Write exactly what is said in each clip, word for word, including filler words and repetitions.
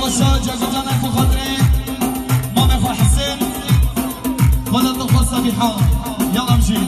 Şaca gucanek bi xatirê mamê xwe Hisên, xwelatê xwe Sebîha. Yala em jî.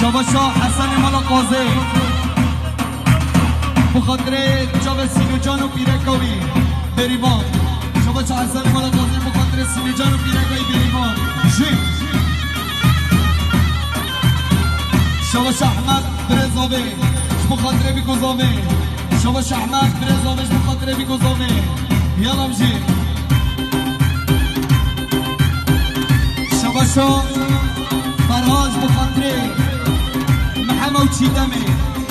Şabaşa Hesenê Mala Qazê. Bi xatirê çavê Sînocan û pîreka wî Bêrîvan. Şabaşa Hesenê Mala Qazê bi xatirê Sînocan û pîreka wî Bêrîvan. Jî. Şabaşa Ehmed Birêzovê. Ji bi xatirê Bîkozovê. Şabaşa Ehmed Birêzovê ji bi xatirê Bîkozovê. Yala em jî. Şabaşo Ferhaj bi xatirê Mihemed û Çîdemê.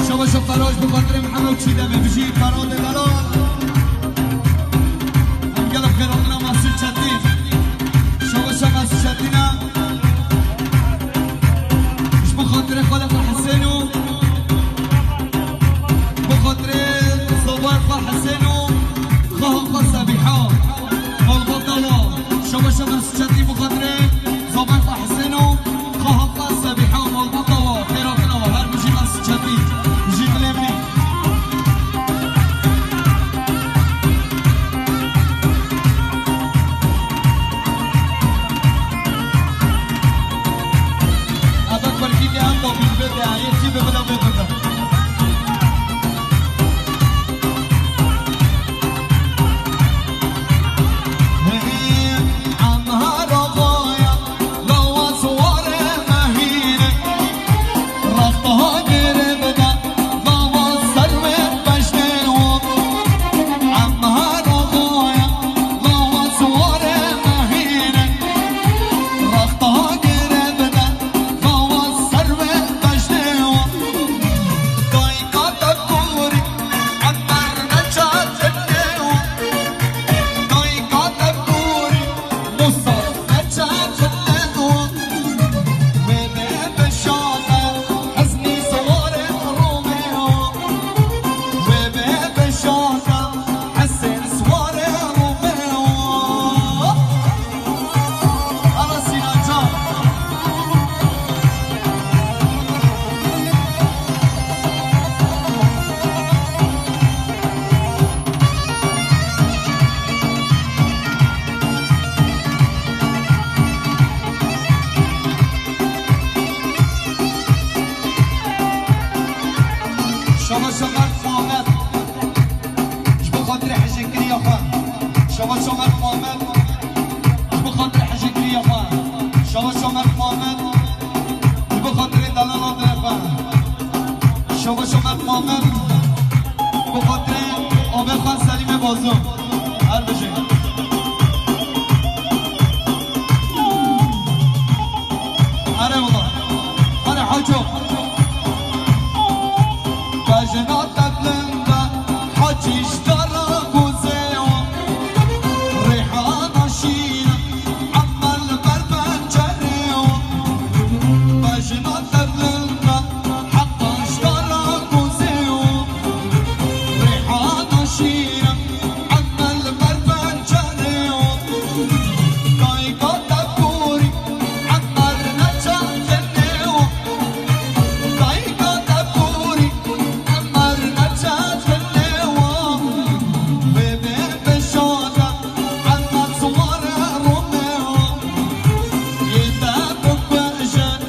Şabaşo Ferhaj bi xatirê Mihemed û Çîdemê. Bijî Ferhadê delal. Em gelek xêr hatina Mesûd Çetîn. Şabaşo Mesûd Çetîn e. Ji bi xatirê xalê xwe Hisên û bi xatirê zavayê xwe Hisên û xaha xwe Sebîha. Malbata wa. Şabaşa Mesûd Çetîn bi xatirê zavayê xwe Hisên û xaha xwe Sebîha. Malbata wa. Xêr hatina wa. Her bijî Mesûd Çetîn. Bijî dilê min. Ebe kurkî ke em da bîn bê de, yê çî bê bila bê bide. Şabaş Ömer Muhammed. Ji bo xatirê hijêkiriya xwe. Şabaş Ömer Muhammed. Ji bo xatirê hijêkiriya xwe. Şabaş Ömer Muhammed. Ji bo xatirê delala dilê xwe. Şabaş Ömer Muhammed. Ji bo xatirê avê xwe Selîmê Bazû. Her bijî. Erê wela. Erê haco. Bejna te bilind e, Hecî ji te re gozê wan. Rêhana şîr e, Emmel ber pencerê wan. Bejna te bilind e, Heqa ji te re gozê wan. Rêhana şîr e, Emmel ber pencerê wan. Dayika te borî, Emmel neçe tenê wan. Dayika te borî, Emmel neçe tenê wan. Wê bê pêşa te, Emmel siware romê wan. Yê te bikujin,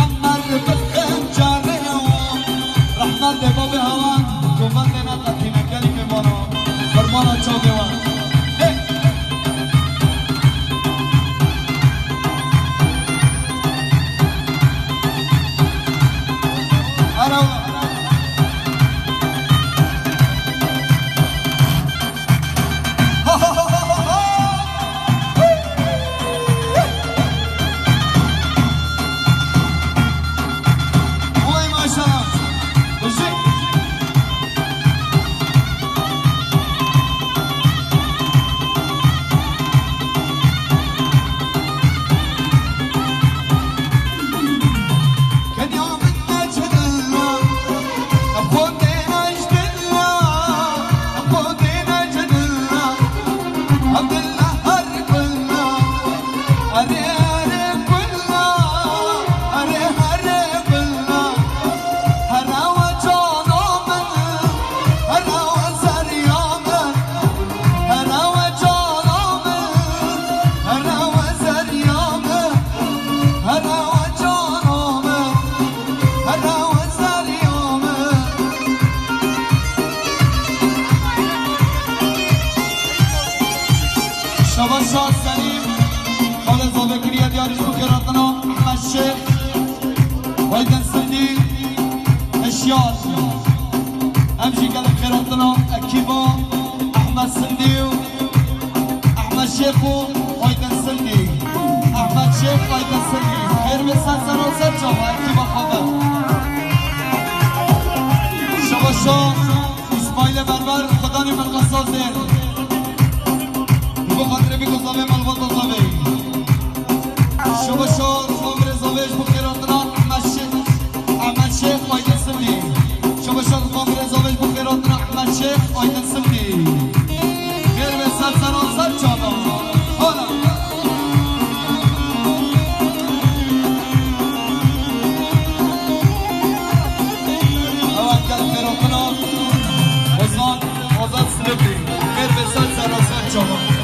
Emmel bi xencerê wan. Rehmetê babê hewan, govendê neqetîne, gelî mêvana, fermana çavê wan. Hey! Ara, ara. Şah Selîm, xalê zave kiriye diyar ji bo xêratina Ehmed Şêx, Aydin Sindî, Hişyar. Em jî gelek xêratina ekîba Ehmed Sindî û Ehmed Şêx û Aydin Sindî. Ehmed Şêx, Aydin Sindî. Xêr be ser ser û ser çava ekîba xwe be. Şebaşa. Îsmaîlê Berber, Xudanî min qesazên. Bi xatirê vî ku zavê malbata zavê. Şebaşa, Xamrê zavê ji bo xêratina Ehmed Şêx, Ehmed Şêx Aydin Simlî. Şebaşa, Xamrê zavê ji bo xêratina Ehmed Şêx Aydin Simlî. Xêr ve ser seran ser çava. Hala. Ewa gel xêratina Ozan, Ozan Silivri. Xêr ve ser seran ser çava.